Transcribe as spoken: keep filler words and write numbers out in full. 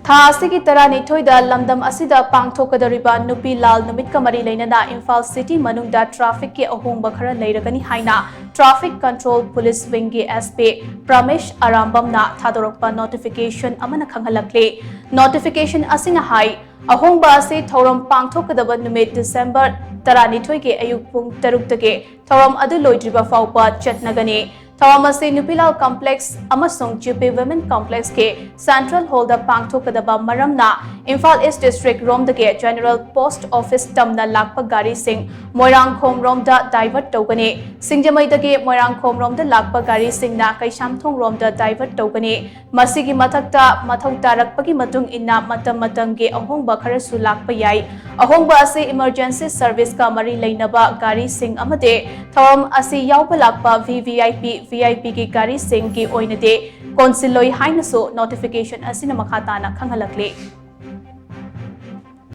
ꯊꯥ ꯑꯁꯤꯒꯤ ꯇꯔꯥꯅꯤꯊꯣꯏꯗ ꯂꯝꯗꯝ ꯑꯁꯤꯗ ꯄꯥꯡꯊꯣꯛꯀꯗꯧꯔꯤꯕ ꯅꯨꯄꯤ ꯂꯥꯜ ꯅꯨꯃꯤꯠꯀ ꯃꯔꯤ ꯂꯩꯅꯅ ꯏꯝꯐꯥꯜ ꯁꯤꯇꯤ ꯃꯅꯨꯡꯗ ꯇ꯭ꯔꯥꯐꯤꯛꯀꯤ ꯑꯍꯣꯡꯕ ꯈꯔ ꯂꯩꯔꯒꯅꯤ ꯍꯥꯏꯅ ꯇ꯭ꯔꯥꯐꯤꯛ ꯀꯟꯇ꯭ꯔꯣꯜ ꯄꯨꯂꯤꯁ ꯋꯤꯡꯒꯤ ꯑꯦꯁ ꯄꯤ ꯄ꯭ꯔꯃꯦꯁ ꯑꯔꯥꯝꯕꯝꯅ ꯊꯥꯗꯣꯔꯛꯄ ꯅꯣꯇꯤꯐꯤꯀꯦꯁꯟ ꯑꯃꯅ ꯈꯪꯍꯜꯂꯛꯂꯤ꯫ ꯅꯣꯇꯤꯐꯤꯀꯦꯁꯟ ꯑꯁꯤꯅ ꯍꯥꯏ, ꯑꯍꯣꯡꯕ ꯑꯁꯤ ꯊꯧꯔꯝ ꯄꯥꯡꯊꯣꯛꯀꯗꯕ ꯅꯨꯃꯤꯠ ꯗꯤꯁꯦꯝꯕꯔ ꯇꯔꯥꯅꯤꯊꯣꯏꯒꯤ ꯑꯌꯨꯛ ꯄꯨꯡ ꯇꯔꯨꯛꯇꯒꯤ ꯊꯧꯔꯝ ꯑꯗꯨ ꯂꯣꯏꯗ꯭ꯔꯤꯕ ꯐꯥꯎꯕ ꯆꯠꯅꯒꯅꯤ꯫ ꯊꯧꯔꯝ ꯑꯁꯤ ꯅꯨꯄꯤꯂꯥꯜ ꯀꯝꯄ꯭ꯂꯦꯛꯁ ꯑꯃꯁꯨꯡ ꯖꯤꯄꯤ ꯋꯤꯃꯦꯟ ꯀꯝꯄ꯭ꯂꯦꯛꯁꯀꯤ ꯁꯦꯟꯇ꯭ꯔꯦꯜ ꯍꯣꯜꯗ ꯄꯥꯡꯊꯣꯛꯀꯗꯕ ꯃꯔꯝꯅ ꯏꯝꯐꯥꯜ ꯏꯁ ꯗꯤꯁꯇ꯭ꯔꯤꯛ ꯔꯣꯝꯗꯒꯤ ꯖꯦꯅꯔꯦꯜ ꯄꯣꯁꯠ ꯑꯣꯐꯤꯁ ꯇꯝꯅ ꯂꯥꯛꯄ ꯒꯥꯔꯤꯁꯤꯡ ꯃꯣꯏꯔꯥꯡꯈꯣꯝ ꯔꯣꯝꯗ ꯗꯥꯏꯚꯔꯠ ꯇꯧꯒꯅꯤ꯫ ꯁꯤꯡꯖꯃꯩꯗꯒꯤ ꯃꯣꯏꯔꯥꯡꯈꯣꯝ ꯔꯣꯝꯗ ꯂꯥꯛꯄ ꯒꯥꯔꯤꯁꯤꯡꯅ ꯀꯩꯁꯥꯝꯊꯣꯡ ꯔꯣꯝꯗ ꯗꯥꯏꯚꯔꯠ ꯇꯧꯒꯅꯤ꯫ ꯃꯁꯤꯒꯤ ꯃꯊꯛꯇ ꯃꯊꯧ ꯇꯥꯔꯛꯄꯒꯤ ꯃꯇꯨꯡ ꯏꯟꯅ ꯃꯇꯝ ꯃꯇꯝꯒꯤ ꯑꯍꯣꯡꯕ ꯈꯔꯁꯨ ꯂꯥꯛꯄ ꯌꯥꯏ꯫ ꯑꯍꯣꯡꯕ ꯑꯁꯤ ꯏꯃꯔꯖꯦꯟꯁꯤ ꯁꯔꯚꯤꯁꯀ ꯃꯔꯤ ꯂꯩꯅꯕ ꯒꯥꯔꯤꯁꯤꯡ ꯑꯃꯗꯤ ꯊꯧꯔꯝ ꯑꯁꯤ ꯌꯥꯎꯕ ꯂꯥꯛꯄ V V I P, V I ꯄꯤꯒꯤ ꯒꯥꯔꯤꯁꯤꯡꯒꯤ ꯑꯣꯏꯅꯗꯤ ꯀꯣꯟꯁꯤꯜꯂꯣꯏ ꯍꯥꯏꯅꯁꯨ ꯅꯣꯇꯤꯐꯤꯀꯦꯁꯟ ꯑꯁꯤꯅ ꯃꯈꯥ ꯇꯥꯅ ꯈꯪꯍꯜꯂꯛꯂꯤ꯫